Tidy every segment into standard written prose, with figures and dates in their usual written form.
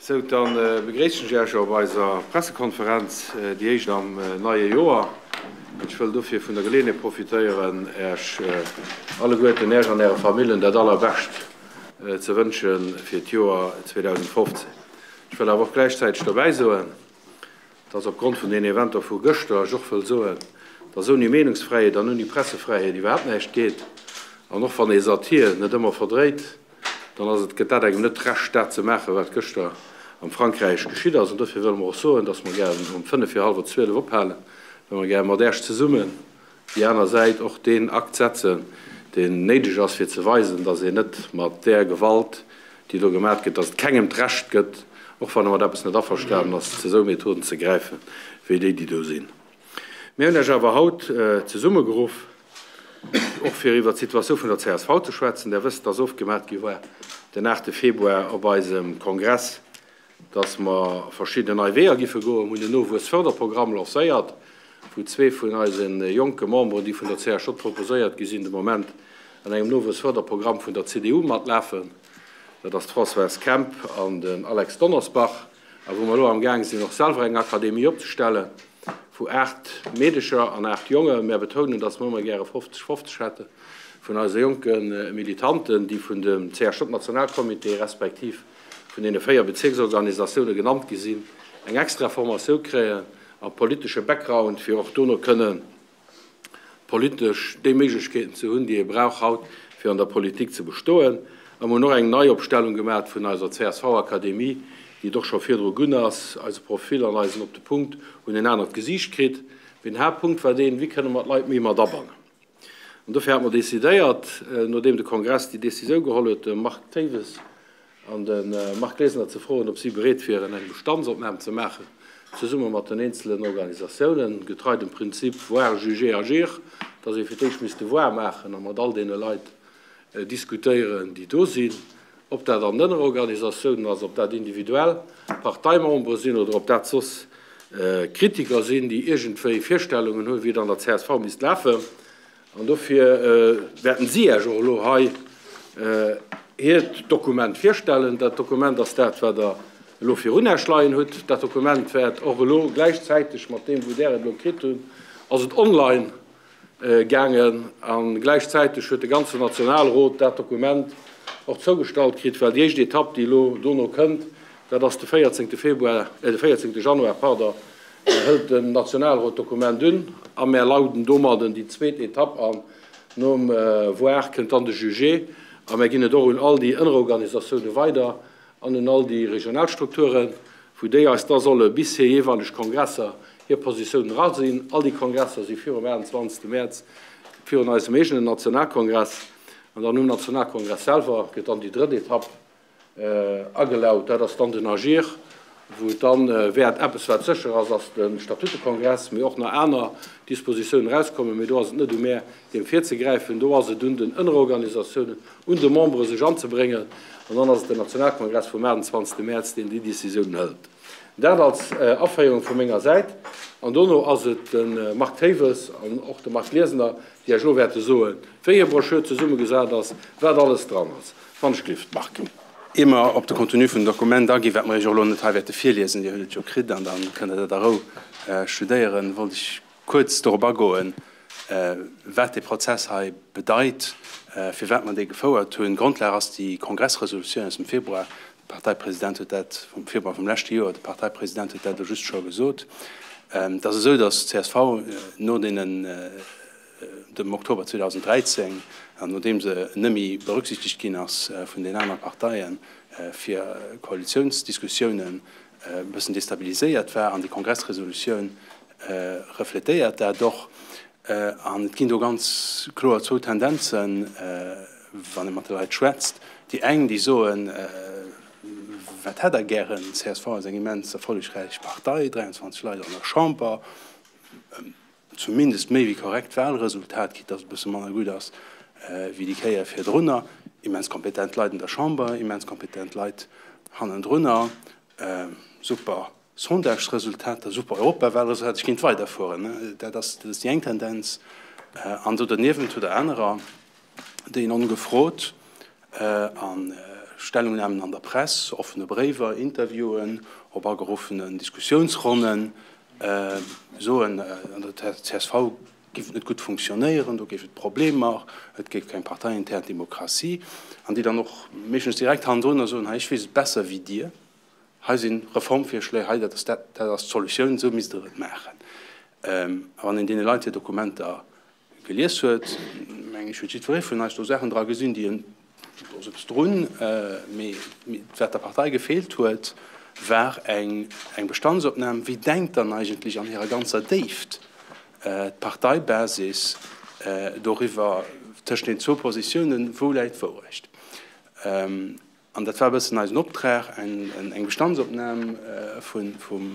Sou, dann begréissen ech Iech op eiser Pressekonferenz, déi éischt am neie Joer. Ech wëll dofir vun der Geleeënheet profitéieren, Iech alleguerten, Iech an Äre Famillen dat Allerbescht ze wënsche fir d'Joer 2015. Ech wëll awer och gläichzäiteg dobäi soen, dass opgrond vun den Eventer vu gëschter ech och wëll soen, dass ouni Meenungsfräiheet an ouni Pressefräiheet iwwerhaapt näischt geet. An och wann ee Satir net ëmmer verdréit, dann ass et, gëtt dat engem net d'Recht, dat ze maachen, wat gëschter am Frankräich geschitt ass. An dofir wëlle mer och soen, dass mer gären um fënnef vir hallwer 12 ophalen, well mer gäre mat Äech zesummen déi aner Säit och deen Akt setzen, deen néideg ass, fir ze weisen, dass een net mat där Gewalt, déi do gemat gëtt, dass et kengem d'Recht gëtt, och wann e mat eppes net averstanen ass, zu esou Methoden ze gräifen, wéi déi, déi do sinn. Mir hunn Iech awer haut zesummegeruff, och fir iwwert d'Situatioun vun der csv ze schwätzen. Der wësst, dass ofgemat gi war den 8 Februar op eisem Kongress, dass mer verschidden nei Weeër giffe goen. Mir hunn en Nowuessförderprogramm lancéiert, wou zwee vun eise jonke Memberen, déi vun der CHJ proposéiert gi sinn, de Moment an engem Nowuessförderprogramm vun der CDU matlafen. Dat ass d'Françoise Kemp an den Alex Donnersbach. A wou mer elo amgaang sinn, och selwer eng Akademie opzestellen, vu 8 Meedecher an 8 Jongen. Mär betounen, dass mer ëmmer gäre 50, 50 hätte vun eise jonke Militanten, déi vun dem CHJ-Nationalcomité respektiv vun deene 4 Bezierksorganisatioune genannt gi sinn, eng extra Formatioun kréien a politesche Background, fir och dono kënnen politesch déi Méiglechkeeten ze hunn, déi ee brauch haut, fir an der Politik ze bestoen. A mer hunn och eng Neiopstellung gemat vun eiser CSV-Akademie, déi et och scho virdru gunn ass. Eise Profil an eisen Op de Punkt hunn en anert Gesiicht kritt. Mee den Haaptpunkt war deen, Wéi kënne mer d'Leit méi mat abannen? An dofir hate mer decidéiert, nodeem de Kongress déi Decisioun geholl huet, de Marc Thewes an de Marc Glesener ze froen, ob si bereet wieren, eng Bestandsopnam ze maachen, zesumme mat den eenzelen Organisatiounen, getrei dem Prinzip voir, juger, agir, dass ee fir d'éischt misst de Voir maachen a mat all deene Leit diskutéieren, déi do sinn, ob dat an Ënnerorganisatiounen ass, ob dat individuell Parteimembere sinn oder ob dat soss Kritiker sinn, déi iergendwéi Virstellungen hunn, wéi et an der csv misst lafen. An dofir wäerten si Iech och elo hei hiert Dokument virstellen. Dat Dokument ass dat, wat Der elo virun Iech leien hutt. Dat Dokument wäert och elo gläichzäiteg mat deem, wou Der et elo kritt hunn, ass et online gaangen. A gläichzäiteg huet de ganzen Nationalrot dat Dokument och zougestallt kritt, well déi éischt Etapp, déi elo dono kënnt, dat ass de 14. Februar, de 14. Januar, pardon, Hëlt den Nationalrot d'Dokument un a mär lauden domadden déi zweet Etapp an. Nom Voir kënnt dann de Juger a mär ginn et och un all déi Ënnerorganisatioune weider an un all déi regional Strukturen, wou déi eis da solle bis hir jeeweileg Kongresser hir Positiounen erasinn. All déi Kongresser si virum 28. Mäerz, virun eisem eegenen Nationalkongress. An dann um Nationalkongress selwer gëtt dann déi drëtt Etapp Agelaut. Dat ass dann den Agir, wou et dann wäert eppes, wat sécher ass, ass de Statutekongress, mee och nach aner Dispositiounen erauskommen. Mee do ass et net u mär, deem virzegräifen. Do ass et un den Ënnerorganisatiounen, un de Membere sech anzebréngen. An dann ass et den Nationalkongress vum 28. Mäerz, deen déi Décisiounen hëlt. Dat als Aféierung vu menger Säit. An dono ass et de Marc Thewes an och de Marc Glesener, déi Iech elo wäerte soen, wéi hir Broschür zesummegesat ass, wat alles dran ass. Wann ech glift, Marc. Ier mer op de Contenu vum Dokument aginn, wat mer Iech och elo net hei wäerte virliesen, Dir hutt et jo kritt an da kënnt Der dat a Rou studéieren, wollt ech kuerz dorop agoen, wat dee Prozess hei bedeit, firwat mer dee gefouert hunn. Grondlag ass déi Kongressresolutioun aus dem Februar. De Parteipresident huet dat vum Februar vum leschte Joer, de Parteipresident huet dat elo just scho gesot. Et ass esou, datt d'CSV no deenen, dem Oktober 2013, an nodeem se nëmmi berücksichtegt ginn ass vun den aner Parteien fir Koalitiounsdiskussiounen, e bëssen destabiliséiert war. An déi Kongressresolutioun refletéiert dat och. An et ginn do ganz kloer zwou Tendenzen, wann ee mat de Leit schwätzt. Déi eng, déi soen, Wat hätt Der gären? Csv ass eng immens erfollegräich Partei, 23 Leit an der Chamber. Zumindest méi wéi korrekt Wahlresultat, quitte dass et e bësse manner gutt ass wéi déi Kéier virdrunner. Immens kompetent Leit an der Chamber, immens kompetent Leit hannendrunner, super Sondagesresultater, super Europawahlresultater, ech kéint weiderfueren. Dat ass déi eng Tendenz. An do derniewent hutt Der anerer, déi ongefrot an. Stellungnamen an der Press, offene Bréiwer, Interviewen, op ageruffenen Diskussiounsronnen soen, an der csv géif et net gutt funktionéieren, do géif et Problemer, et géif keng parteiintern Demokratie, an déi dann och meeschtens direkt hannendrunner soen, hei ech weess et besser wéi dir, hei si Reformvirschléi, hei dat ass dat, dat ass d'Solutioun, esou misst der et maachen. A wann een deene Leit hir Dokumenter gelies huet, mengen ech, huet jiddweree vun eis do Saachen dra gesinn, déi en, do ass eppes drun, mee wat der Partei gefeelt huet, war eng Bestandsopnam, Wéi denkt dann eigentlech an hirer ganzer Déift d'Parteibasis doriwwer, tëschent den zwou Positiounen, wou läit d'Wourecht? An dat war e bëssen eisen Optrag, eng Bestandsopnam vum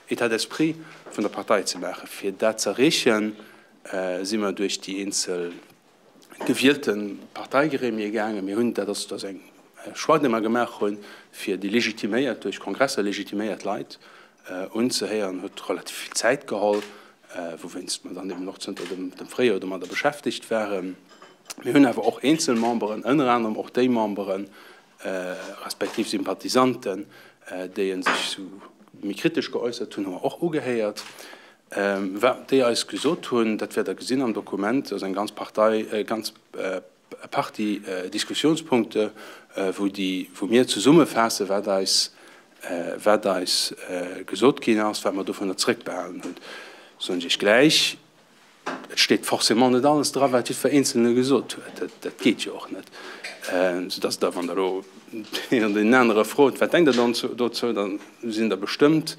État d'esprit vun der Partei ze maachen. Fir dat z'erreechen, si mer duerch déi eenzel gewielte Parteigremie gaangen. Mir hunn, dat ass, dat ass eng Choix, dee mer gemaach hunn, fir déi legitiméiert, duerch Kongresser legitiméiert Leit unzehéieren, huet relativ vill Zäit geholl, wouwéinst mer dann eben och zënter dem Fréijoer domadder beschäftegt waren. Mir hunn awer och eenzel Memberen, ënner anerem och déi Memberen, respektiv Sympathisanten, déi e sech sou méi kritesch geäussert hunn, hu mer och ugehéiert. Wat déi eis gesot hunn, dat wäert Der gesinn am Dokument, ass eng ganz Partei, ganz Partie Diskussionspunkte, wou déi, wou mir zesummefaassen, wat eis, wat eis gesot ginn ass, wat mer dovunner zrëckbehalen hunn. Soen ech Iech gläich, Et steet forcément net alles dra, wat jiddwer Eenzelne gesot huet. Dat, dat geet jo och net. Soudass Der, wann Der elo deen oder deen anere frot, Wat denkt Der dann dozou? da sinn der bestëmmt,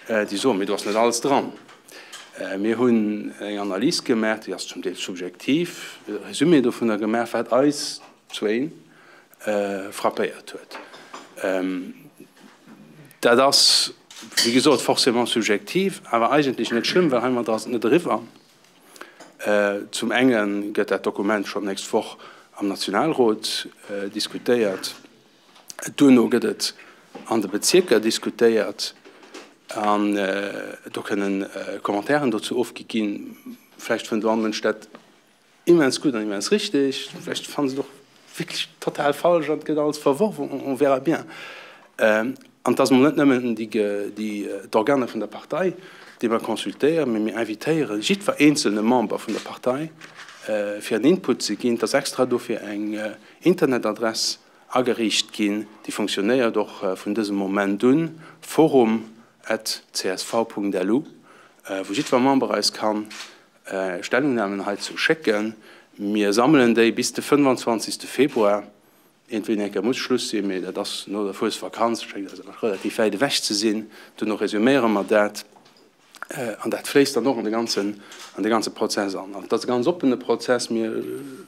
déi soen, Mee do ass net alles dran. Mir hunn eng Analys gemaach, déi ass zum Deel subjektiv, e Résumé dovunner gemaach, wat eis zwéin frappéiert huet. Dat ass, wéi gesot, forcément subjektiv, awer eigentlech net schlëmm, well heimadder ass et net eriwwer. Zum enge gëtt dat Dokument schonn d'nächst Woch am Nationalrot diskutéiert, duerno gëtt et an de Bezierker diskutéiert an do kënnen Commentairen dozou ofgi ginn. Vläicht fënnt elo all Mënsch dat Immens gutt an immens richteg. Vläicht fannen se et och wierklech total falsch an et gëtt alles verworf, on verra bien. An et ass emol net nëmmen déi, d'Organer vun der Partei, déi mer consultéieren, mee mir invitéiere jiddwer eenzelne Member vun der Partei, fir en Input ze ginn. Et ass extra dofir eng Internetadress ageriicht ginn, déi fonctionnéiert och vun dësem Moment un, forum at csv.lu, wou jiddwer Member eis kann Stellungnahmen heizou schécken. Mir sammelen déi bis de 25. Februar. Iergendwéi eng Kéier muss Schluss sinn, mee dat ass no der Fuesvakanz, schéngt eis awer relativ wäit ewech ze sinn. Duerno resuméiere mer dat an dat fléisst dann och an de ganzen, an de ganze Prozess an. An et ass e ganz oppene Prozess. Mir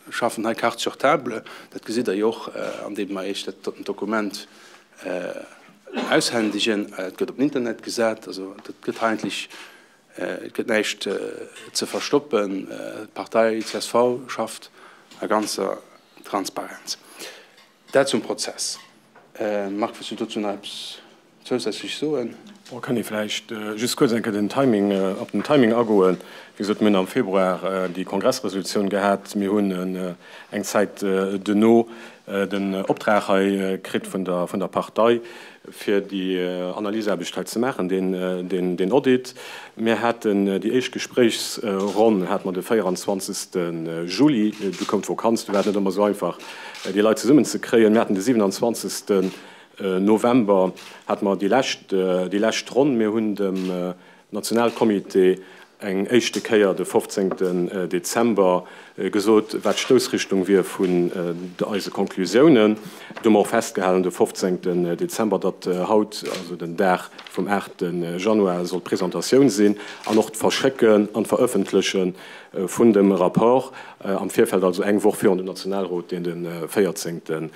schaffen hei carte sur table. Dat gesitt Der jo och, andeem mer Iech dat Dokument aushändegen. Et gëtt op den Internet gesat. Also dat gëtt hei eigentlech Et gëtt näischt ze verstoppen. D'Partei csv schafft a ganzer Transparenz. Dat zum Prozess. Marc, wëlls du dozou nach eppes zousätzlech soen? Bon, kann ee vläicht just kuerz eng Kéier den Timing, op den Timing agoen. Wéi gesot, mir hunn am Februar déi Kongressresolutioun gehat. Mir hunn eng Zäit duerno den Optrag hei kritt vun der, vun der Partei, fir déi Analysaarbecht hei ze maachen, deen Audit. Mir haten déi éischt Gespréichsronn hate mer de 24. Juli. Du koum d'Vokanz, du war et net ëmmer esou einfach, déi Leit zesummen ze kréien. Mir haten de 27. November hate mer déi lescht, déi lescht Ronn. Mir hunn dem Nationalcomité eng éischte Kéier de 15 Dezember gesot, wat d'Stoussrichtung wier vun eise Conclusiounen. Do hu mer och festgehalen de 15 Dezember, datt haut, also den Dag vum 8 Januar, soll d'Presentatioun sinn an och d'Verschécken an d'Verëffentleche vun dem Rapport am Virfeld, also eng Woch virun dem Nationalrot, deen de 14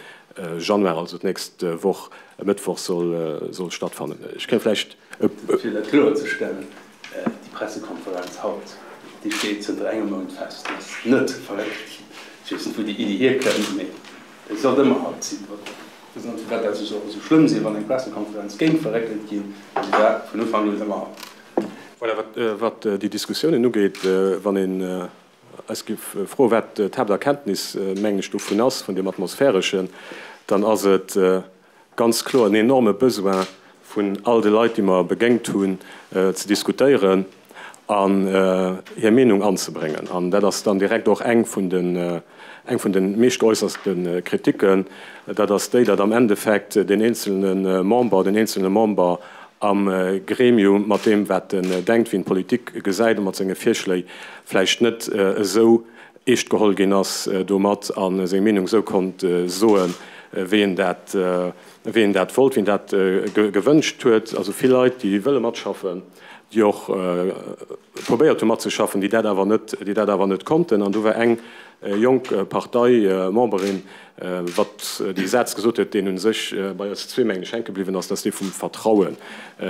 Januar, also d'nächst Woch e Mëttwoch, soll stattfannen. Ech kéint vläicht. Fir dat kloerzestellen, Déi Pressekonferenz haut, déi steet zënter engem Mount fest. Déi ass net verréckelt ginn. Ech weess net, wou déi Iddi hierkënnt, mee déi sollt ëmmer haut sinn. Ech weess net, firwat dat esou soll schlëmm sinn, wann eng Pressekonferenz géing verréckelt ginn. Si war vun Ufank un ëmmer haut. Voilà, wat déi Diskussiounen ugeet, wann een eis géif froen, wat d'Haapterkenntnis, mengen ech, dovun ass, vun deem Atmosphäreschen, dann ass et ganz kloer en enorme Besoin vun all de Leit, déi mer begéngt hunn, ze diskutéieren an hir Meenung anzebréngen. An dat ass dann direkt och eng vun den, eng vun de meescht geäusserste Kritiken, dat ass déi, datt am Endeffekt deen eenzelne Member, den eenzelne Member am Gremium mat deem, wat en denkt, wéi en d'Politik gesäit a mat senge Virschléi vläicht net esou eescht geholl ginn ass domat a seng Meenung esou konnt soen, wéi en dat, wéi en dat wollt, wéi en dat gewënscht huet. Also vill Leit, déi wëlle matschaffen, déi och probéiert hu matzeschaffen, déi dat awer net, déi dat awer net konnten. An do war eng jonk Parteimemberin, wat dee Saz gesot huet, deen u sech bei eis zwee, mengen ech, hänke bliwwen ass, dat ass dee vum Vertrauen,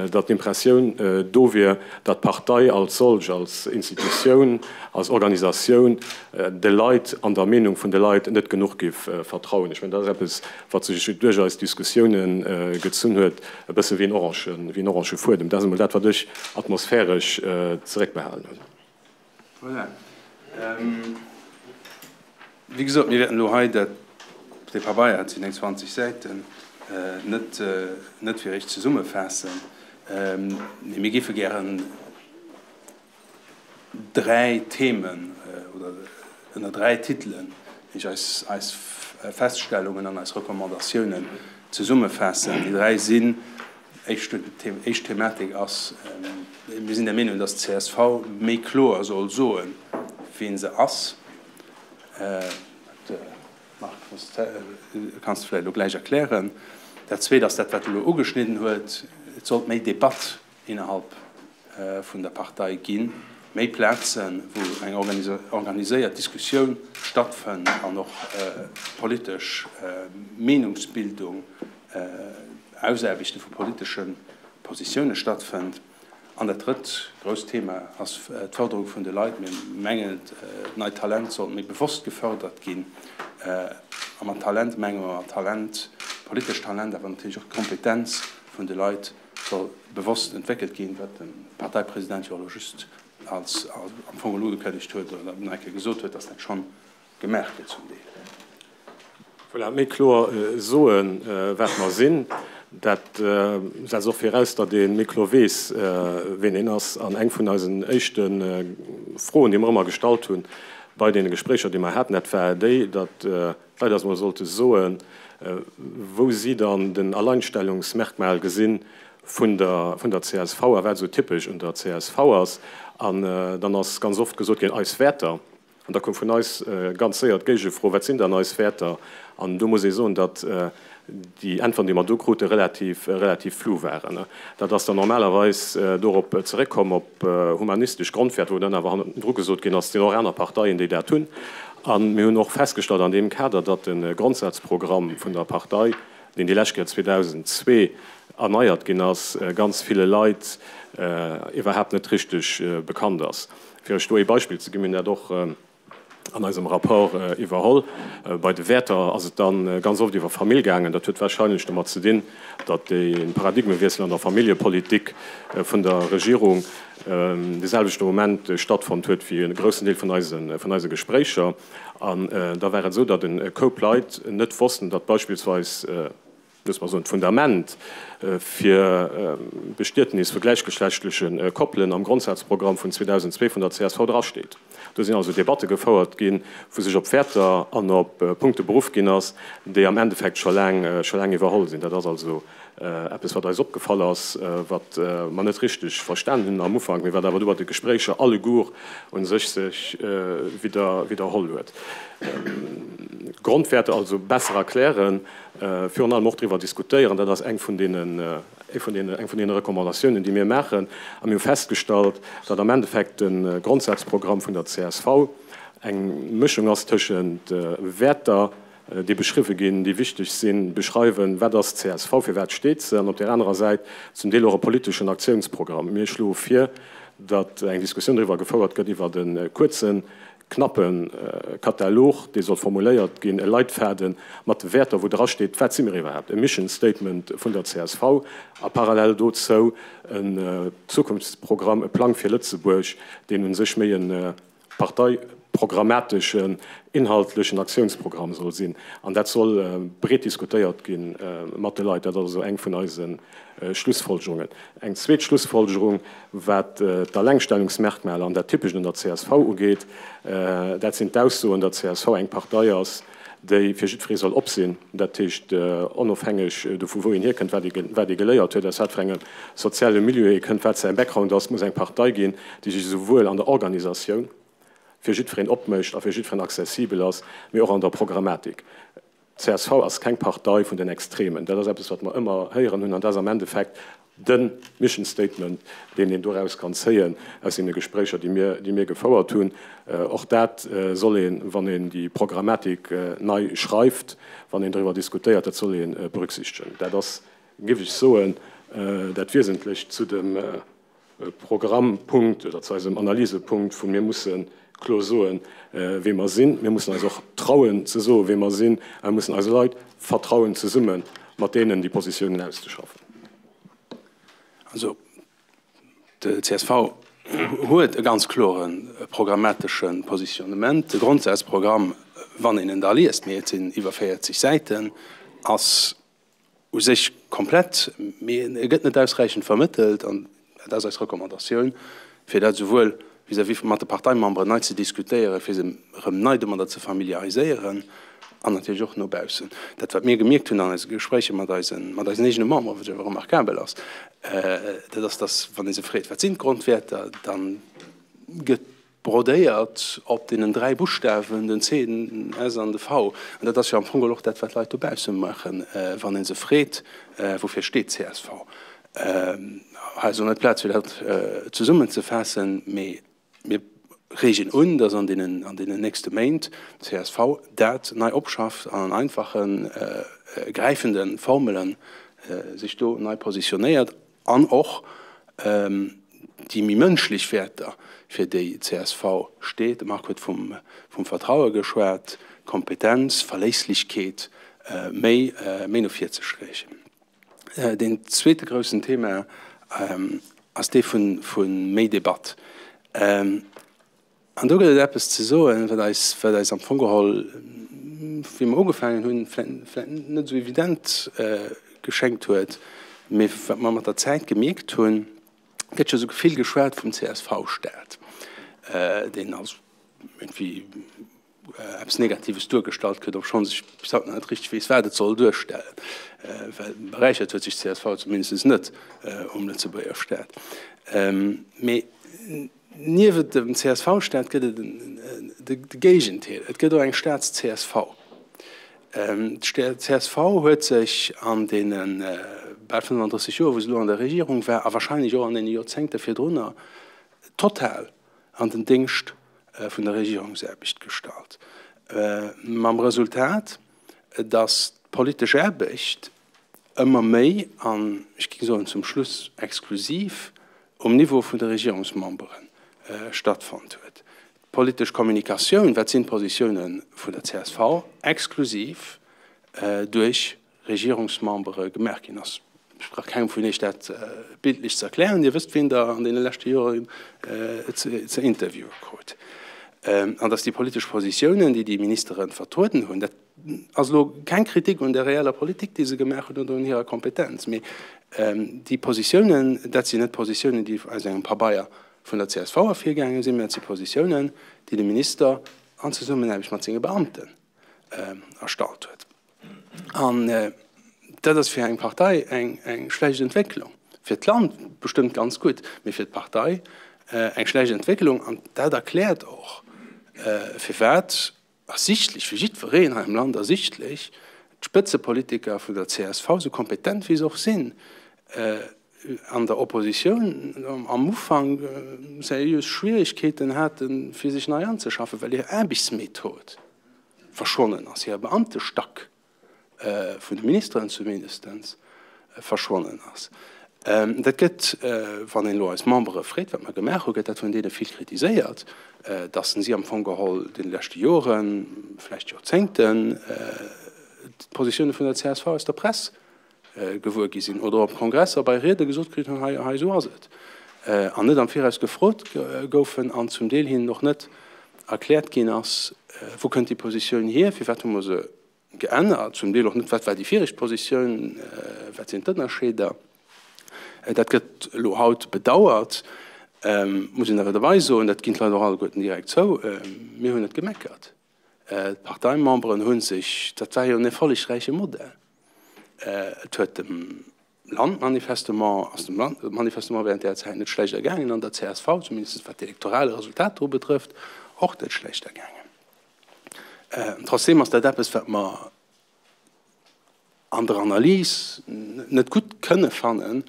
datt d'Impressioun do wier, datt d'Partei als solch, als Institutioun, als Organisatioun de Leit an der Meenung vun de Leit net genuch géif vertrauen. Ech mengen, dat ass eppes, wat sech duerch eis Diskussiounen gezunn huet, e bësse wéi en orange, wéi en orange Fuedem. Dat ass emol dat, wat ech atmosphäresch zeréckbehalen hunn. Voilà. Wéi gesot, mir wäerten elo hei dat, dee Pabeier, et sinn eng 20 Säiten, net, net fir Iech zesummefaassen, mee mir géife gären dräi Themen oder ënner dräi Titelen Iech eis, eis Feststellungen an eis Recommandatiounen zesummefaassen. Déi dräi sinn, Éischt Thematik ass, mir sinn der Meenung, dass d'CSV méi kloer soll soen, wien se ass. Dat, Marc, kanns de vläicht elo gläich erklären. Dat Zweet ass dat, wat elo ugeschnidden huet, Et sollt méi Debatt innerhalb vun der Partei ginn, méi Plazen, wou eng organiséiert Diskussioun stattfënnt an och politesch Meenungsbildung, Ausaarbechte vu politesche Positioune stattfënnt. An dat drëtt grousst Thema ass d'Fërderung vun de Leit. Mir mengen, neit Talent sollt méi bewosst gefërdert ginn. A mat Talent menge mer Talent, politescht Talent, awer natierlech och d'Kompetenz vun de Leit soll bewosst entwéckelt ginn, wat de Parteipresident jo elo just als am Fong elo ugekënnegt huet oder nach eng Kéier gesot huet, dass dat schonn gemaach gëtt zum Deel. Voilà, méi kloer soen, wat mer sinn, dat setzt och viraus, datt ee méi kloer weess, ween een ass. An eng vun eisen éischte Froen, déi mer ëmmer gestallt hunn bei deene Gespréicher, déi mer haten, dat war déi, datt d'Leit eis emol sollte soen, wou si dann den Alleinstellungsmerkmal gesinn vun der vun der csv a wat esou typesch un der csv ass. An dann ass ganz oft gesot ginn, eis Wäerter. An da koum vun eis ganz séier d'Géigefro, Wat sinn dann eis Wäerter? An do muss ee soen, datt déi Äntwerten, déi mer do krute relativ, relativ flou waren. Dat ass dann normalerweis dorop zeréckkomm, op humanistesch Grondwäerter, wou dann awer hannendru gesot ginn ass, et sinn och aner Parteien, déi dat hunn. A mir hunn och festgestallt an deem Kader, datt de Grondsazprogramm vun der Partei, deen déi lescht Kéier 2002 erneiert ginn ass, ganz ville Leit iwwerhaapt net richteg bekannt ass. Fir Iech do ee Beispill ze ginn, mir hunn dat och an eisem Rapport iwwerholl, bei de Wäerter ass et dann ganz oft iwwer Famill gaangen. Dat huet wahrscheinlech domat ze dinn, datt dee Paradigmewiessel an der Familljepolitik vun der Regierung de selwechte Moment stattfonnt huet wéi e groussen Deel vun eise Gespréicher. An da war et esou, datt e Koup Leit net wossten, datt beispillsweis, loosse mer soen, d'Fundament fir d'Bestietnis vu gläichgeschlechtleche Koppelen am Grondsazprogramm vun 2002 vun der csv drasteet. Do sinn also Debatte gefouert ginn, wou sech op Wäerter an op Punkte beruff ginn ass, déi am Endeffekt scho laang, scho laang iwwerholl sinn. Dat ass also eppes, wat eis opgefall ass, wat mer net richteg verstan hunn am Ufank, mee wat awer du bei de Gespréicher alleguer u sech sech widder, widderholl huet. Grondwäerter also besser erklären. Virun allem och driwwer diskutéieren. Dat ass eng vun deenen, eng vun deene Recommandatiounen, déi mir maachen. A mir hu festgestallt, datt am Endeffekt de Grondsazprogramm vun der csv eng Mëschung ass tëschent Wäerter, déi beschriwwe ginn, déi wichteg sinn, beschreiwen, wat ass csv, fir wat steet se, an op där anerer Säit zum Deel och e politeschen Aktiounsprogramm. Mir schloe vir, datt eng Diskussioun driwwer gefouert gëtt, iwwer e kuerzen knappe Katalog, dee soll formuléiert ginn, e Leitfaden mat de Wäerter, wou drasteet, wat si mir iwwerhaapt, e Mission Statement vun der csv a parallel dozou en Zukunftsprogramm, e Plang fir Lëtzebuerg, deen u sech méi e Parteiprogramm. programmateschen, inhaltlechen Aktiounsprogramm soll sinn. An dat soll breet diskutéiert gi mat de Leit. Dat ass also eng vun eise Schlussfolgerungen. Eng zweet Schlussfolgerung, wat d'Allengstellungsmerkmaler an dat Typescht un der csv ugeet, dat sinn d'Aussoen, datt csv eng Partei ass, déi fir jiddweree soll op sinn, dat heescht onofhängeg dovu wou een hierkënnt, wat ee geléiert huet, aus wat fir engem soziale Milieu ee kënnt, wat säi Background ass, muss eng Partei ginn, déi sech esouwuel an der Organisatioun fir jiddwereen opmécht a fir jiddwereen accessibel ass, mee och an der Programmatik. Csv ass keng Partei vun den Extremen. Dat ass eppes, wat mer ëmmer héieren hunn, an dat ass am Endeffekt de Mission Statement, deen een doraus kann zéien aus deene Gespréicher, déi mir, déi mir gefouert hunn. Och dat soll een, wann een déi Programmatik nei schreift, wann een driwwer diskutéiert, dat soll ee berücksichtegen. Dat ass, géif ech soen, dat Wiesentlecht zu dem Programmpunkt oder zu eisem Analysepunkt vu mir musse kloer soen, wee mer sinn. Mir mussen eis och trauen ze soen, wee mer sinn, a mir mussen eise Leit vertrauen, zesumme mat deenen déi Positiounen auszeschaffen. Also d'CSV huet e ganz klore programmatesche Positionnement. De Grondsazprogramm, wann een en da liest, mee et sinn iwwer 40 Säiten, ass u sech komplett, mee e gëtt net ausräichend vermëttelt. An dat ass eis Recommandatioun, fir dat esouwuel vis-à-vis mat de Parteimemberen nei ze diskutéieren, fir se erëm nei domadder ze familiariséieren an natierlech och no baussen. Dat, wat mir gemierkt hunn an eise Gespréicher mat eisen, mat eisen eegene Memberen, wat jo awer remarkabel ass, dat ass, dass, wann ee se freet, wat sinn d'Grondwäerter, da gëtt brodéiert op deenen 3 Buschtawen, den C, den S an de V. An dat ass jo am Fong geholl och dat, wat d'Leit dobausse maachen, wann ee se freet, Woufir steet csv? Hei ass elo net d'Plaz, fir dat zesummenzefaassen, mee mir reegen un, dass an deenen, an deenen nächste Méint csv dat nei opschafft an an einfachen, gräifende Formele sech do nei positionéiert an och déi méi mënschlech Wäerter, fir déi csv steet, de Marc huet vum Vertraue geschwat, Kompetenz, Verléisslechkeet, méi no vir ze strächen. Deen zweete groussen Thema ass dee vu méi Debatt. An do gëtt et eppes ze soen, wat eis, wat eis am Fong geholl, wéi mer ugefaangen hunn, vläicht net esou evident geschéngt huet, mee wat mer mat der Zäit gemierkt hunn, Et gëtt jo esou vill geschwat vum CSV-Staat, deen als iergendwéi eppes Negatives duergestallt gëtt, obschonns ech bis haut nach net richteg weess, wat et soll duerstellen, well beräichert huet sech d'CSV zumindest net um Lëtzebuerger Staat. Mee niewent dem CSV-Staat gëtt et de Géigendeel, et gëtt och eng Staats-CSV. D'CSV huet sech an deene bal 35 Joer, wou se elo an der Regierung war, a wahrscheinlech och an deene Joerzéngte virdrunner, total an den Déngscht vun der Regierungsaarbecht gestallt, mam Resultat, datt d'politesch Aarbecht ëmmer méi, an ech géing soen zum Schluss exklusiv, um Niveau vun de Regierungsmembere stattfonnt huet. D'politesch Kommunikatioun, wat sinn d'Positioune vun der csv, exklusiv duerch Regierungsmembere gemaach ginn ass. Ech brauch kengem vun Iech dat bildlech ze erklären, Dir wësst, wien Der an deene leschte Joren ze interviewe krut. An datt déi politesch Positiounen, déi déi Ministere vertrueden hunn, dat ass elo keng Kritik un der reeller Politik, déi se gemaach hunn oder un hirer Kompetenz, mee déi Positiounen, dat sinn net Positiounen, déi aus engem Pabeier vun der csv ervirgaange sinn, mä dat si Positiounen, déi de Minister an Zesummenaarbecht mat senge Beamten erstallt huet. An dat ass fir eng Partei eng schlecht Entwécklung. Fir d'Land bestëmmt ganz gutt, mee fir d'Partei eng schlecht Entwécklung. An dat erkläert och, firwat ersichtlech, fir jiddwereen hei am Land ersichtlech, d'Spëtzepolitiker vun der csv, esou kompetent wéi se och sinn, an der Oppositioun am Ufank seriös Schwierigkeeten haten, fir sech nei anzeschaffen, well hir Aarbechtsmethod verschwonnen ass, hire Beamtestack vun de Ministeren zumindestens verschwonnen ass. Dat gëtt, wann een elo eis Membere freet, wat mer gemaach hunn, gëtt dat vun deene vill kritiséiert, datt si am Fong geholl deene leschte Joren, vläicht Joerzéngten, d'Positioune vun der csv aus der Press gewuer gi sinn oder op Kongresser bei Riede gesot kritt hunn, hei, hei, esou ass et, an net am Viraus gefrot goufen an zum Deel hinnen och net. erkläert ginn ass, wou kënnt déi Positioun hier, firwat hu mer se geännert, zum Deel och net, wat war déi viregt Positioun, wat sinn d'Ënnerscheeder. Dat gëtt elo haut bedauert, muss een awer derbei soen, dat ginn d'Leit och alleguerten direkt zou, mir hunn net gemeckert. D'Parteimemberen hu sech, dat war jo en erfollegräiche Modell, et huet dem Land manifestement, ass dem Land manifestement während där Zäit net schlecht ergaangen an der csv, zumindest wat d'elektoral Resultater ubetrëfft, och net schlecht ergaangen. Trotzdem ass dat eppes, wat mer an der Analys net gutt kënne fannen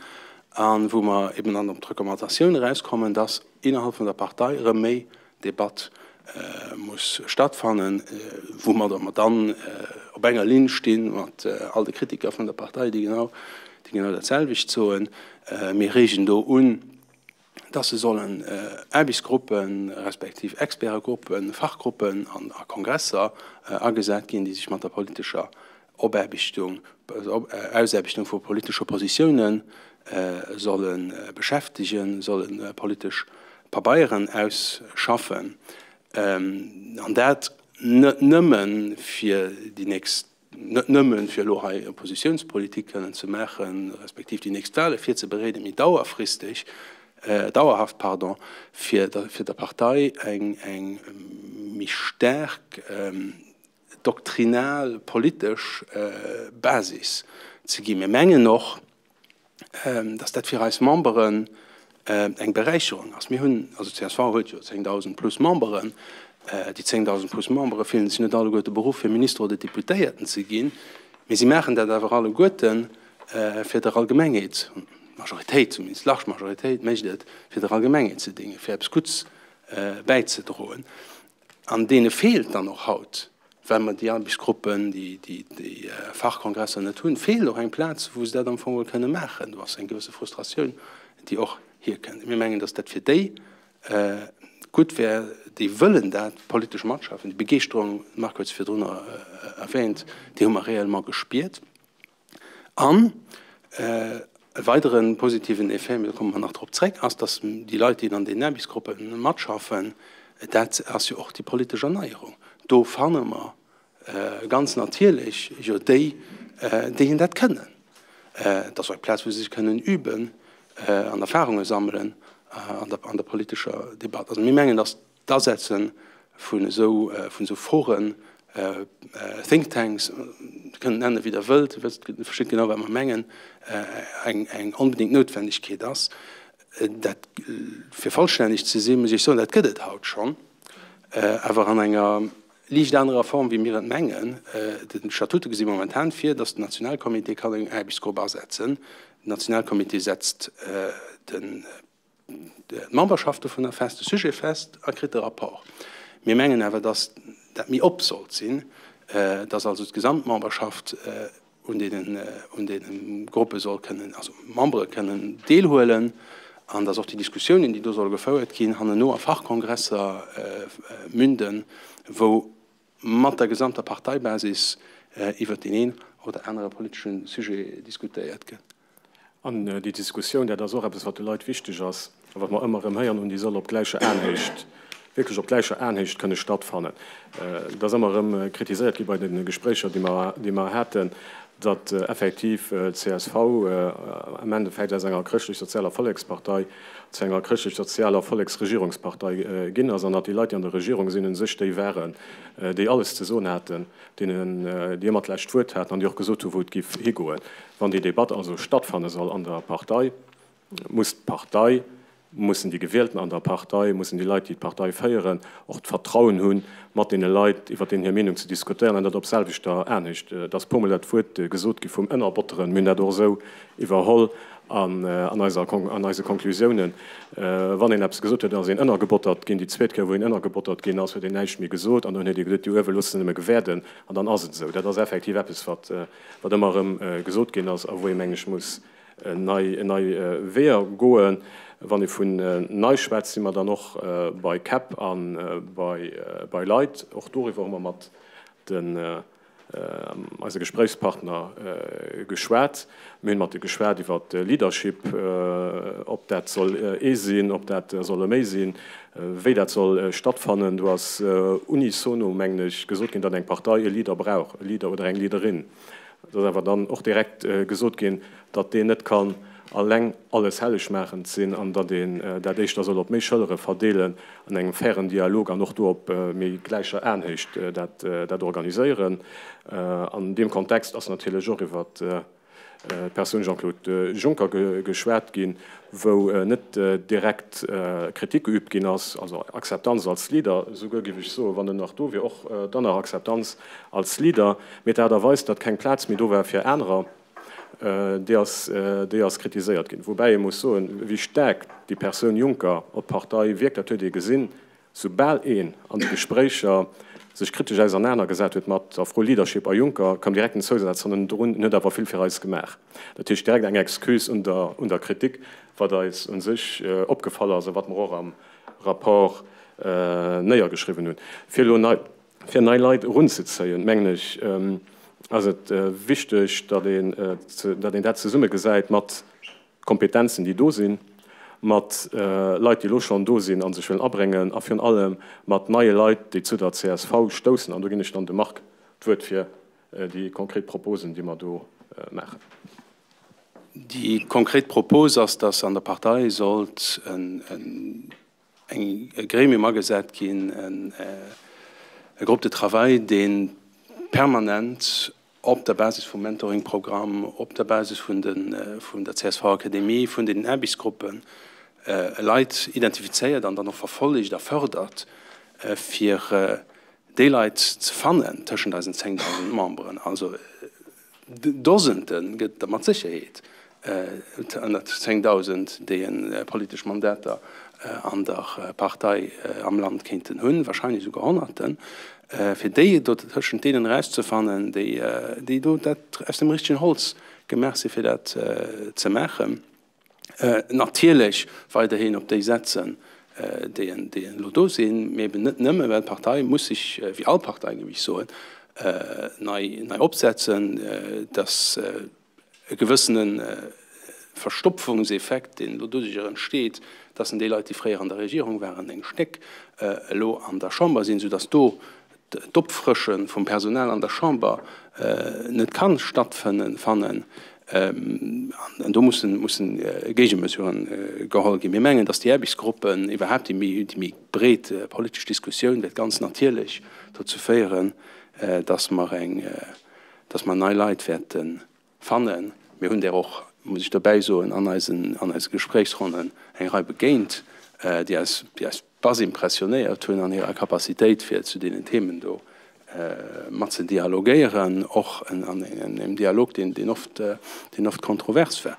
a wou mer eben dann op d'Recommandatioun erauskommen, dass innerhalb vun der Partei erëm méi Debatt muss stattfannen, woumadder mer dann op enger Linn sti mat all de Kritiker vun der Partei, déi genau, déi genau dat selwecht soen. Mir reegen do un, dass se sollen Aarbechtsgruppen, respektiv Expertegruppen, Fachgruppen an a Kongresser agesat ginn, déi sech mat der politescher Opaarbechtung, Ausaarbechtung vu politesche Positiounen solle beschäftegen, solle politesch Pabeieren ausschaffen, an dat net nëmme fir déi nächst, net nëmme fir elo hei Oppositionspolitik kënnen ze maachen, respektiv déi nächst Wahle virzebereeden, mee dauerfristeg, dauerhaft, pardon, fir der Partei eng méi staark doktrinal politesch Basis ze ginn. Mir mengen och, dass dat fir eis Memberen eng Beräicherung ass. Mir hunn, also csv huet jo 10.000 plus Memberen, déi 10.000 plus Membere fillen sech net alleguerte beruff fir Minister oder Deputéierten ze ginn, mee si maachen dat awer alleguerten fir der Allgemengheet, d'Majoritéit zumindest, d'large Majoritéit mécht et fir der Allgemengheet ze déngen, fir eppes Gutts bäizedroen. An deene feelt dann och haut, well mer déi Aarbechtsgruppen, déi Fachkongresser net hunn, feelt och eng Plaz, wou se dat am Fong geholl kënne maachen. Do ass eng gewësse Frustratioun, déi och hierkënnt. Mir mengen, dass dat fir déi gutt wär, déi wëllen dat politesch matschaffen. Déi Begeeschterung, de Marc huet se virdrun erwähnt, déi hu mer réellement gespiert. An e weidere positiven Effet, mee do komme mer nach drop zréck, ass, dass déi Leit, déi an deenen Aarbechtsgruppe matschaffen, dat ass jo och déi politesch Erneierung, do fanne mer ganz natierlech jo déi, déi dat kënnen. Et ass och eng Plaz, wou se sech kënnen üben an Erfahrunge sammelen an der politescher Debatt. Also mir mengen, dass D'Asetze vun esou vun esou Foren, Think Tanks, Dir kënnt et nennen, wéi Der wëllt, Dir wësst, Dir verstitt genau, wat mer mengen, eng eng onbedéngt Noutwendegkeet ass. Dat, fir vollstänneg ze sinn, muss ech soen, dat gëtt et haut schonn, awer an enger liicht anerer Form, wéi mir et mengen. D'Statute gesi momentan vir, datt den Nationalcomité kann eng Aarbechtsgrupp asetzen. Den Nationalcomité setzt de d'Memberschaft dovunner fest, de Sujet fest a kritt de Rapport. Mir mengen awer, dass dat méi op sollt sinn, dass also d'Gesamtmemberschaft un deenen, un deene Gruppe soll kënnen, also Membere kënnen deelhuelen an dass och déi Diskussiounen, déi do solle gefouert ginn, hannenno a Fachkongresser münden, wou mat der gesamter Parteibasis iwwert deen een oder anere politesche Sujet diskutéiert gëtt. An déi Diskussioun, dat ass och eppes, wat de Leit wichteg ass a wat mer ëmmer erëm héieren hunn, déi soll op gläicher Aenhéicht, wierklech op gläicher Aenhéicht kënne stattfannen. Et ass ëmmer erëm kritiséiert gi bei de Gespréicher, déi mer, déi mer haten, datt effektiv d'CSV am Endeffekt aus enger chrëschtlech-sozialer Vollekspartei zu enger chrëschtlech-sozialer Volleksregierungspartei ginn ass an datt déi Leit, déi an der Regierung sinn, u sech déi waren, déi alles ze soen haten, deenen, déi ëmmer d'lescht Wuert haten an déi och gesot hu wou et giff higoen. Wann déi Debatt also stattfanne soll an der Partei, muss d'Partei, mussen déi Gewielten an der Partei, mussen déi Leit, déi d'Partei féieren, och d'Vertrauen hunn, mat deene Leit iwwer deenen hir Meenung ze diskutéieren an dat op selwechter Aenhéicht. Et ass e puermol dat Wuert gesot gi vum Ënnerbotteren. Mir hunn dat och esou iwwerholl an eiser, an eise Konklusiounen. Wann een eppes gesot huet, ass een ënnergebottert ginn. Déi zweet Kéier, wou een ënnergebottert ginn ass, huet een näischt méi gesot an dann huet ee gesot, déi uewe loosse se nëmme gewäerden an dann ass et esou. Dat ass effektiv eppes, wat, wat ëmmer erëm gesot ginn ass a wou ee, meng ech, muss nei, nei Weeër goen. Wann ee vun nei schwätzt, si mer dann och bei Käpp a bei, bei Leit. Och doriwwer hu mer mat de. eise Gespréichspartner geschwat. Mir hunn mat de geschwat iwwer Leadership, ob dat soll ee sinn, ob dat solle méi sinn, wéi dat soll stattfannen. Do ass unisono, mengen ech, gesot ginn, datt eng Partei e Leader brauch, e Leader oder eng Leaderin. Et ass awer dann och direkt gesot ginn, datt deen net kann alleng alles hellegmaachend sinn an datt een dat éischter soll op méi Schëllere verdeelen, an engem fairen Dialog an och do op méi gläicher Aenhéicht dat organiséieren. An deem Kontext ass natierlech och iwwer d'Persoun Jean-Claude Juncker geschwat ginn, wou net direkt Kritik geübt ginn ass, also Akzeptanz als Leader, souguer géif ech soen, wann en nach do wier, och dann nach Akzeptanz als Leader, mee d'Aart a Weis, datt keng Plaz méi do war fir anerer, déi ass, déi ass kritiséiert ginn. Woubäi ee muss soen, wéi staark déi Persoun Juncker op d'Partei wierkt, dat huet ee gesinn, soubal een an de Gespréicher sech kritesch ausernanergesat huet mat der Fro Leadership a Juncker, koum direkt en Zousaz hannendrun, en huet awer vill fir eis gemaach. Dat heescht direkt eng Excuse un der, un der Kritik, wat eis u sech opgefall ass a wat mer och am Rapport néiergeschriwwen hunn. Fir elo nei. Fir nei Leit erunzezéien, mengen ech, ass et wichteg, datt een, datt een dat zesumme gesäit mat Kompetenzen, déi do sinn, mat Leit, déi elo schonn do sinn a sech wëllen abréngen, a virun allem mat neie Leit, déi zu der csv stoussen. An do ginn ech dann dem Marc d'Wuert fir déi konkret Proposen, déi mer do maachen. Déi konkret Propos ass, datt an der Partei sollt en eng e Gremium agesat ginn, e Groupe de travail, dee permanent op der Basis vum Mentoring-Programm, op der Basis vun de vun der CSV-Akademie, vun den Aarbechtsgruppen Leit identifizéiert an dann och verfollegt a fördert, fir déi Leit ze fannen tëschent eisen 10.000 Memberen. Also Dosente gëtt der mat Sécherheet ënnert 10.000, déi politesch Mandater an der Partei am Land kéinten hunn, wahrscheinlech esouguer Honnerten, fir déi do tëschent deenen erauszefannen, déi do dat aus dem richtegen Holz gemaach sinn, fir dat ze maachen. Natierlech weiderhin op déi setzen, déi elo do sinn, mee eben net nëmmen, well d'Partei muss sech, wéi all Partei, géif ech soen, nei opsetzen, dass e gewëssene Verstopfungseffekt, deen elo doduerjer entsteet, dass en déi Leit, déi fréier an der Regierung waren, eng Stéck elo an der Chamber sinn, soudass do d'Opfrësche vum Personal an der Chamber net ka stattfannen. An do mussen Géigemesuren geholl ginn. Mir mengen, datt déi Aarbechtsgruppen, iwwerhaapt déi méi breet politesch Diskussioun wäert ganz natierlech dozou féieren, datt mer eng, datt mer nei Leit wäerte fannen. Mir hunn där och, muss ech dobäi soen, an eisen, an eise Gespréichsronnen eng Rei begéint, déi eis, déi eis bass impressionéiert hunn an hirer Capacitéit, fir zu deenen Themen do mat ze dialogéieren, och an engem Dialog, deen, deen oft, deen oft kontrovers war.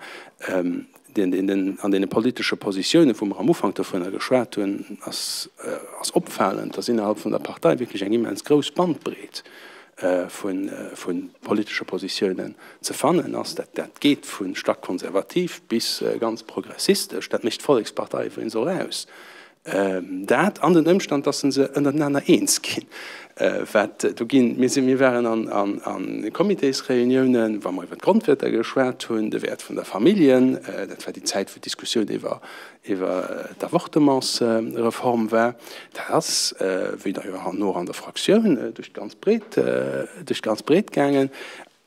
Deen, deen den, an deene politesche Positiounen, wou mer am Ufank dovunner geschwat hunn, ass, ass opfalend, dass innerhalb vun der Partei wierklech eng immens grouss Bandbreet vu politesche Positiounen ze fannen ass. Dat geet vu staark konservativ bis ganz progressistesch. Dat mécht d'Vollekspartei iwwregens och aus. Dat an den Ëmstand, dass se ënnertenaner eens ginn, wat do ginn. Mir sinn, mir waren an a Comitésreuniounen, wa mer iwwer d'Grondwäerter geschwat hunn, de Wäert vun der Familljen, dat war déi Zäit, wou d'Diskussioun iwwer iwwer d'Avortementsreform war, dat ass, wéi der jo herno och an der Fraktioun, duerch d'ganz Breet, duerch d'ganz Breet gaangen.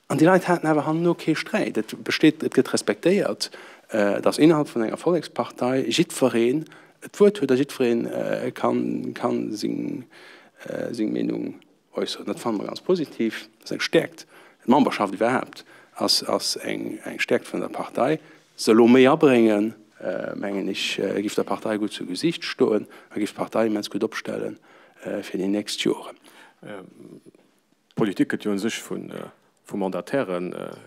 An déi Leit haten awer herno kee Sträit. Et besteet, et gëtt respektéiert, datt innerhalb vun enger Vollekspartei jiddwereen d'Wuert huet a jiddweree kann, kann seng, seng Meenung äusseren. Dat fanne mer ganz positiv. Dat ass eng Stäerkt. D'Memberschaft iwwerhaapt ass, ass eng, eng Stäerkt vun der Partei. Se elo méi abréngen, mengen ech, géif der Partei gutt zu Gesiicht stoen a géif d'Partei immens gutt opstelle fir déi nächst Joren. D'Politik gëtt jo u sech vu Mandataire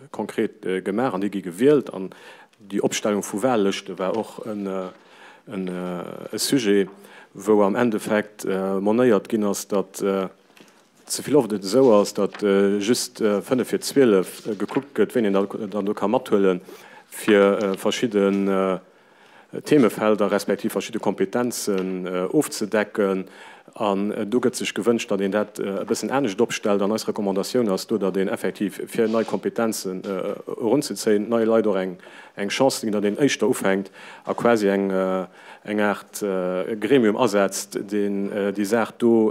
konkret gemaach an déi gi gewielt. An déi Opstellung vu Wahllëschte war och e Sujet, wou am Endeffekt monéiert ginn ass, datt ze vill oft et esou ass, datt just 5 vir 12 gekuckt gëtt, wéini een dann do ka mathuelen, fir verschidde Themefelder respektiv verschidde Kompetenzen ofzedecken. An do gëtt sech gewënscht, datt een dat e bëssen anescht opstellt. An eis Recommandatioun ass do, datt een effektiv, fir nei Kompetenzen erunzezéien, neie Leit och eng Chance ze ginn, datt een éischter ufänkt a quasi eng Aart Gremium asetzt, deen déi Saach do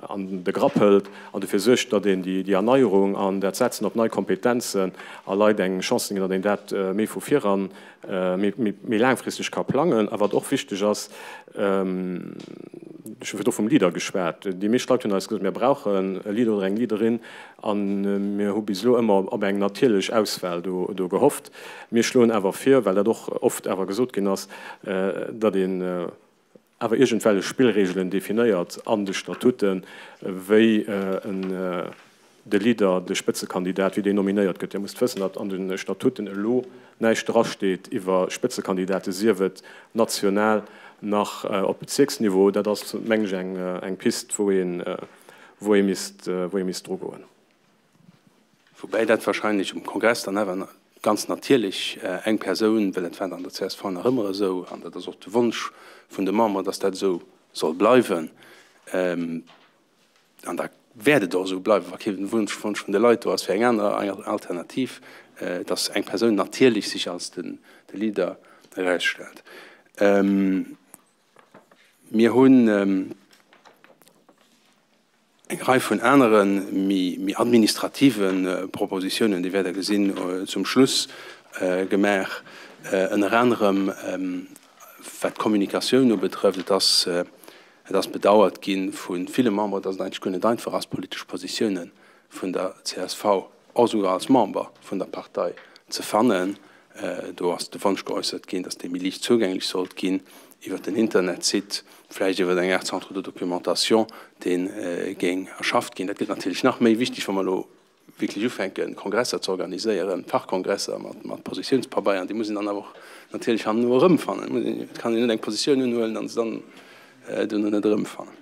an de Grapp hëlt an dofir suergt, datt een déi Erneierung an dat Setzen op nei Kompetenzen a Leit eng Chance ze ginn, datt een dat méi vu viran, méi laangfristeg ka plangen. A wat och wichteg ass, ech hu virdru vum Leader geschwat, déi meescht Leit hunn eis gesot, mir brauchen e Leader oder eng Leaderin a mir hu bis elo ëmmer op eng natierlech Auswahl do gehofft. Mir schloen awer vir, well dat och oft awer gesot ginn ass, datt een, awer iergendwellech Spillregelen definéiert an de Statuten, wéi en de Leader, de Spëtzekandidat, wéi deen nominéiert gëtt. Dir musst wëssen, datt an de Statuten elo näischt drasteet iwwer Spëtzekandidate, sief et national nach op Bezierksniveau. Dat ass, mengen ech, eng Pist, wou ee misst, wou ee misst drugoen. Woubäi dat wahrscheinlech um Kongress dann awer ganz natierlech eng Persoun, well dat war an der csv nach ëmmer esou, an dat ass och de Wonsch vun de Memberen, dass dat esou soll bleiwen, an da wäert et och esou bleiwen, wa kee Wunsch vun de Leit do ass fir eng aner Alternativ, dass eng Persoun natierlech sech als de Leader erausstellt. Mir hunn. Eng Rei vun anere méi administrative Propositiounen, déi wäert Der gesinn, zum Schluss gemaach, ënner anerem wat d'Kommunikatioun ubetrëfft. Et ass, et ass bedauert gi vu ville Memberen, dass et eigentlech guer net einfach ass, politesch Positiounen vun der csv, och esouguer als Member vun der Partei, ze fannen. Do ass de Wonsch geäussert ginn, datt déi méi liicht zougänglech sollt ginn iwwer den Internetsite, vläicht iwwer eng Aart Centre de documentation, dee géing erschafft ginn. Dat gëtt natierlech nach méi wichteg, wa mer elo wierklech ufänken, Kongresser ze organiséieren, Fachkongresser mat Positiounspabeieren. Déi muss een dann awer och natierlech herno erëmfannen. Et kann een net eng Positioun unhuelen a se dann duerno net erëmfannen.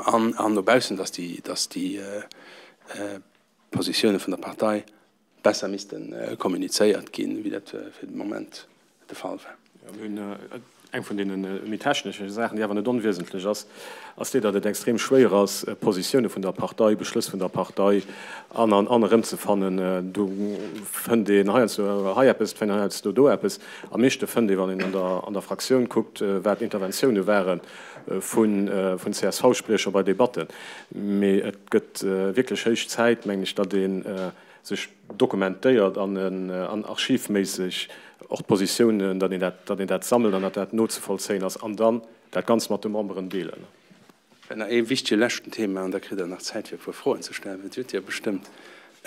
An no baussen, datt déi Positioune vun der Partei besser misste kommunizéiert ginn, wéi dat fir de Moment de Fall war. Jo, mir hunn eng vun deene méi technesche Saachen, déi awer net onwiesentlech ass, ass déi, datt et extrem schwéier ass, Positioune vun der Partei, Beschlëss vun der Partei an an an erëmzefannen. Do fënnt een heiansdo hei eppes, et fënnt een heiansdo do eppes. Am meeschte fënnt ee, wann een an der an der Fraktioun kuckt, wat Interventioune ware vun CSV-Spriecher bei Debatten. Mee et gëtt wierklech héich Zäit, mengen ech, datt ee sech dokumentéiert an archivméisseg och d'Positiounen, datt een dat, datt een dat sammelt an datt dat nozevollzéien ass an dann dat Ganzt mat de Memberen deelen. Vläicht nach ee wichtege leschten Thema, an da kritt Der nach Zäit fir e puer Froen ze stellen, dat hutt Dir bestëmmt,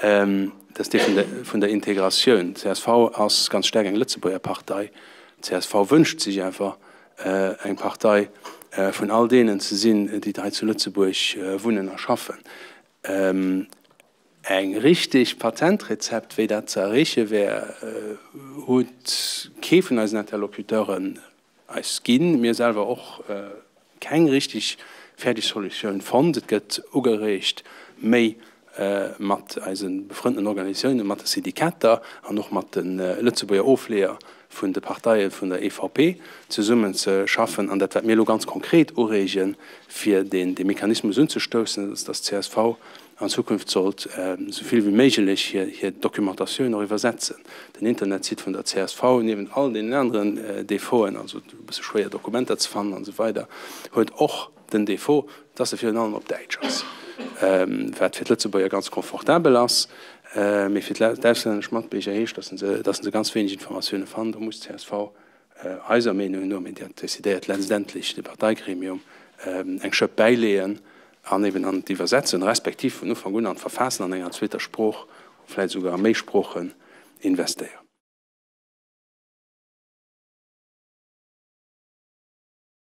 dat ass dee vun der, vun der Integratioun. D'CSV ass ganz staark eng Lëtzebuerger Partei. D'CSV wënscht sech awer, eng Partei vun all deenen ze sinn, déi hei zu Lëtzebuerg wunnen a schaffen. Eng richteg Patentrezept, wéi dat ze erreeche wär, huet kee vun eisen Interlocuteuren eis ginn. Mir selwer och keng richteg fäerdeg Solutioun fonnt. Et gëtt ugereegt, méi mat eise befrënnten Organisatiounen, mat de Syndikater an och mat de Lëtzebuerger Ofleeër vun de Parteie vun der EVP zesummen ze schaffen. An dat, wat mir elo ganz konkret ureegen, fir deen Mechanismus unzestoussen, dat ass, dass d'CSV an Zukunft sollt esou vill wéi méiglech hir Documentatioun och iwwersetzen. Den Internetsite vun der csv, niewent all deenen aneren Defauten, also e bësse schwéier Dokumenter ze fannen an esou weider, huet och den Defaut, dass e virun allem op Däitsch ass, wat fir d'Lëtzebuerger ganz confortabel ass, mee fir d'auslännesch Matbierger heescht, dass se dass se ganz wéineg Informatioune fannen. Do muss csv eiser Meenung no, mee dat decidéiert letztendlech de Parteigremium, eng Schëpp bäileeën an eben an d'Iwwersetzen, respektiv vun Ufank un an d'Verfaassen an enger zweeter Sprooch, vläicht esouguer a méi Sproochen investéieren.